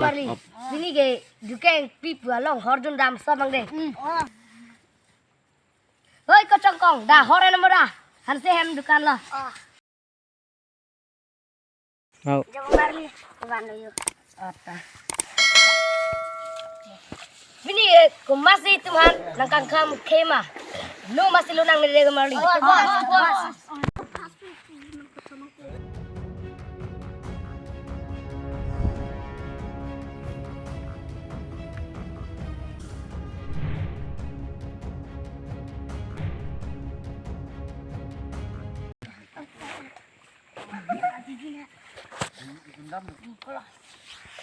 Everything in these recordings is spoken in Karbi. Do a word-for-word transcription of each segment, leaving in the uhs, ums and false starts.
Marli. Pini ke Dukengpi pu along hor dun dam so bang de. Hmm. Hoi, kochongkong, dah hor ena mora. Hanse hem dukan lo. Oh. Jom Marli, ke van lo yo. Ata. Pini, eh, komatsi itum aphan nangkangkham khema. Lo matsi lonangne de Marli. Oh, boss, boss.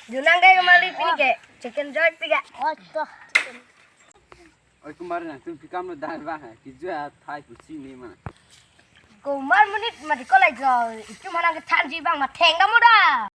Lonang de Marli pini ke chicken joy pi ga. Oh, to. Oi, kumar, nangtum pikam lo dai bang, ha? Kijua thai pusi ni mana. Kumar monit mati kolai jo, itum aphan nangkethanji bang ma theng dam mo da.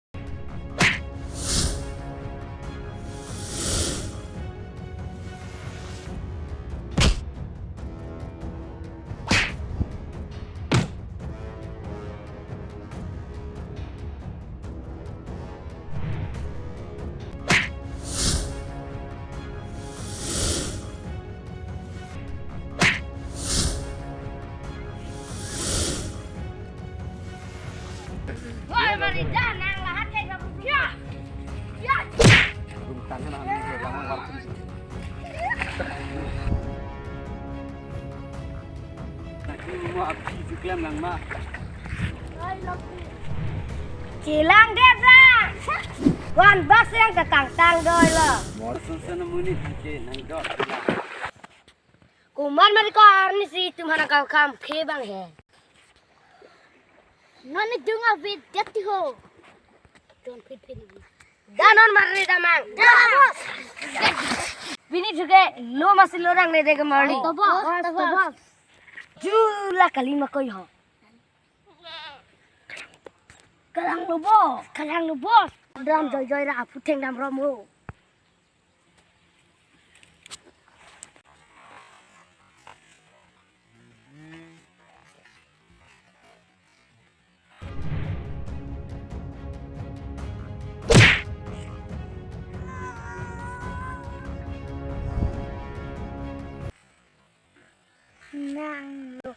Woi, Marli, dah nang lahat ke kamu. Ya. Ya. Rum tangan ang lama waktu. Mo api juklem lang ma. Chelang det ra. Wan bas yang ketang tang doi lo. Mo susun monit ke nang dot. Kumar Marli ko arnisi itum aphan nangkangkham khe bang he. Non ni dunga vid det ti ho. Don pit pit. Dah non Marli damang. Dah, boss. Pini juga lo matsi lonangne de ke Marli. To, boss, to, boss. Jula kali ma koi ho. Kalang lo, boss. Kalang lo, boss. Dam joy joy ra aphu theng dam rom ho. Nang lo.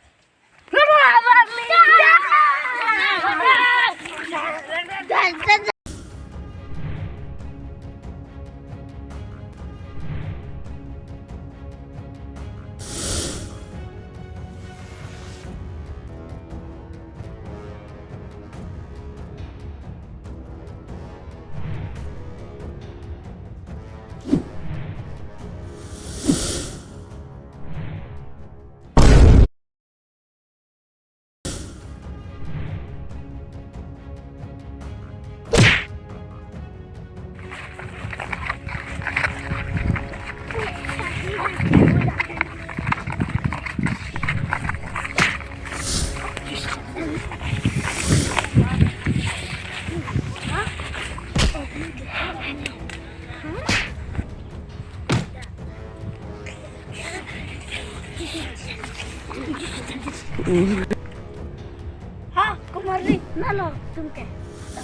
Ha, kumari, nalo, tum ke.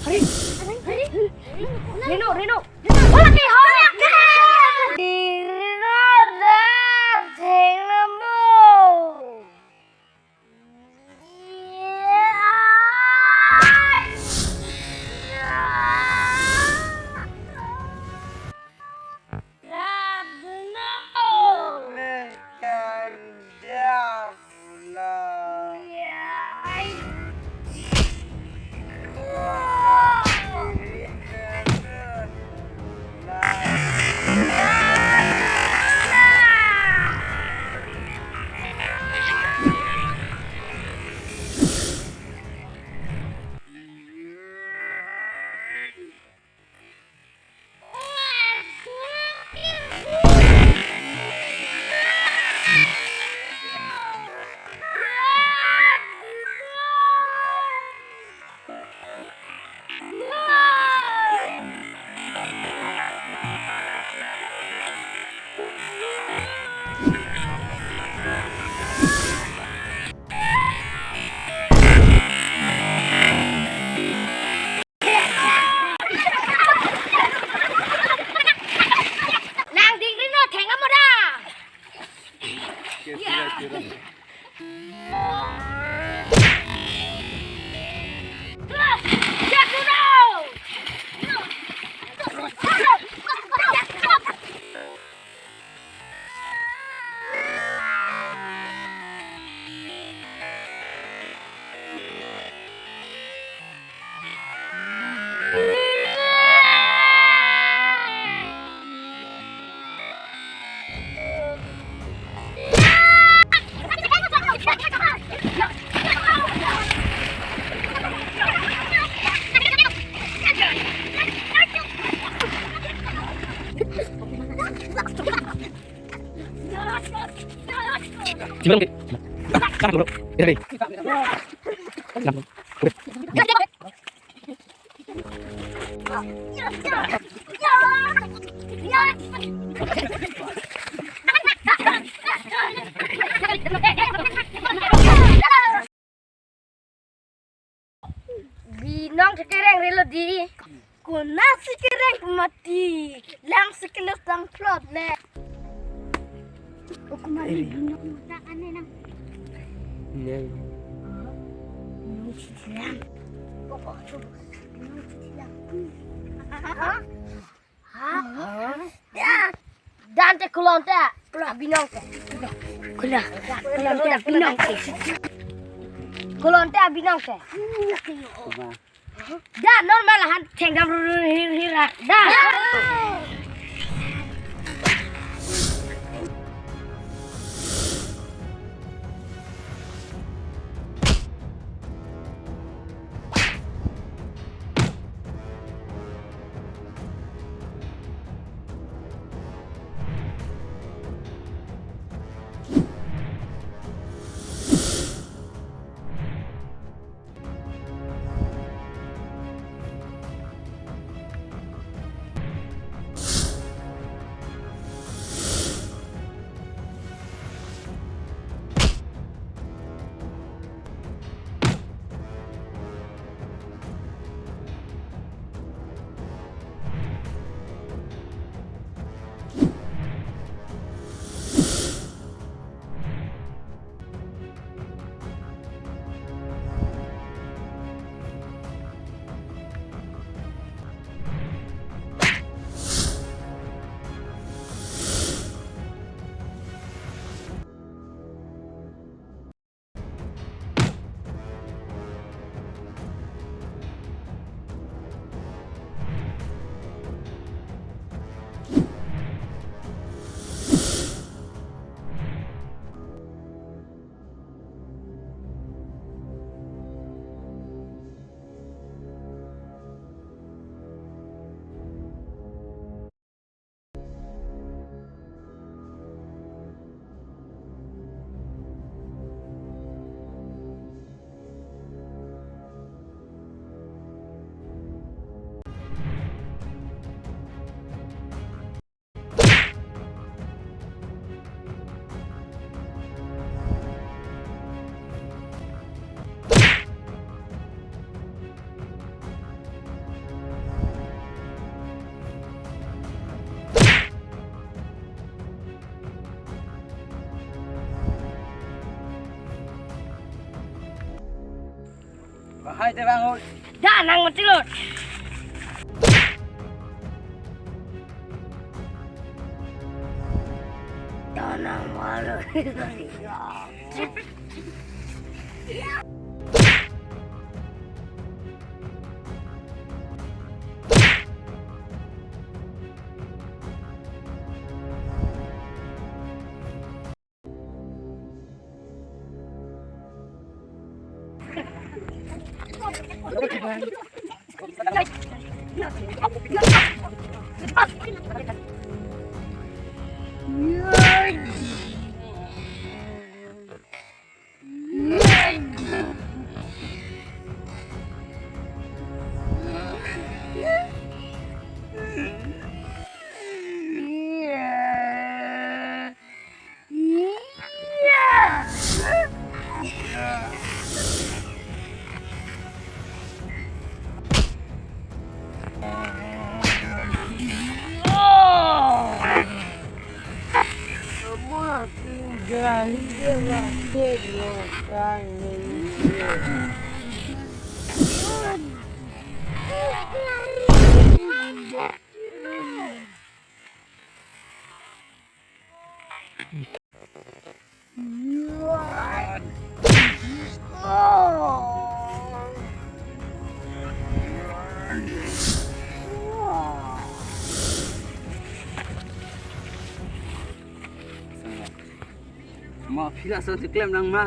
Hari, hari, hari. Reno, Reno. Reno, hari, hari. Reno, da, theng namo. Sibang ke. Ah, ah, bro. Ini. Binong si kereng relo di. Konat si kereng mati. Lang si kelos tang plot le. O kumari binong ta ane nang. Nang. Binong si kereng. Pokok tu. Binong si kereng. Hah? Hah? Ya. Dan te kulon te. Kulon binong te. Kulon. Kulon te binong te. Kulon te binong te. Da normal han thengdam ru ru hir hir ha. Da. Bahai te bang oi. Da nang mati lo. Da nang malu. Ma, phi laso si klem nang ma.